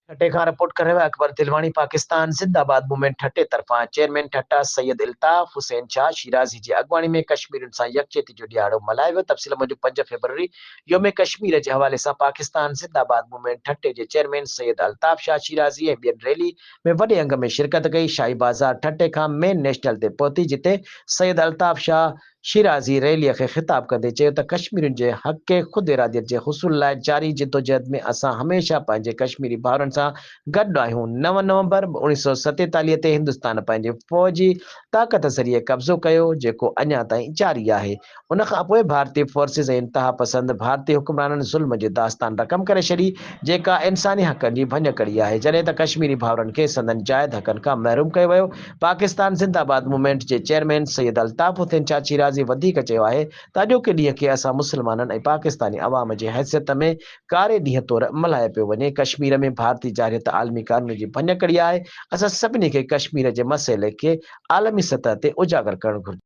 ٺٽي کان رپورٽ ڪري رهيو آهي اڪبر دلواڻي پاڪستان زنده آباد موومينٽ ٺٽي طرفان چيئرمين ٺٽا سيد الطاف حسين شاهه شيرازي جي اڳواڻي ۾ ڪشميرين سان يڪجهتي جو ڏهاڙو ملهايو ويو تفصيل موجب 5 فيبروري يوم ڪشمير جي حوالي سان پاڪستان زنده آباد موومينٽ ٺٽي جي چيئرمين سيد الطاف شاهه شيرازي ۽ ٻين ريلي ۾ وڏي انگ ۾ شرڪت ڪئي شاهي بازار ٺٽي کان مين نيشنل تي پهتي جتي سيد الطاف شاهه شيرازي ريليء کي خطاب ڪندي چيو ته ڪشميرين جي حق خود اراديت جي حصول لاء جاري جدوجهد ۾ اسان هميشه پنهنجي ڪشميري ڀائرن سان گڏ آهيون، 9 نومبر 1947 تي هندستان پنهنجي فوجي طاقت ذريعي قبضو ڪيو جيڪو اڃا تائين جاري آهي، ان کان پوء ڀارتي فورسز ۽ انتهاپسند ڀارتي حڪمرانن ظلم جي داستان رقم ڪري ڇڏي جيڪا انساني حقن جي ڀڃڪڙي آهي، جڏهن ته ڪشميري ڀائرن کي سندن جائز حقن کان محروم ڪيو ويو، پاڪستان زنده آباد موومينٽ جي چيئرمين سيد الطاف حسين چاچي راضي وڌيڪ چيو آهي ته اڄوڪي ڏينهن کي اسان مسلمانن ۽ پاڪستاني عوام جي حيثيت ۾ ڪاري ڏينهن طور ملهايو پيو وڃي، ڪشمير ۾ ڀارتي جارحيت عالمي قانون جي ڀڃڪڙي آهي، اسان سڀني کي ڪشمير جي مسئلي کي عالمي سطح تي اجاگر ڪرڻ گهرجي.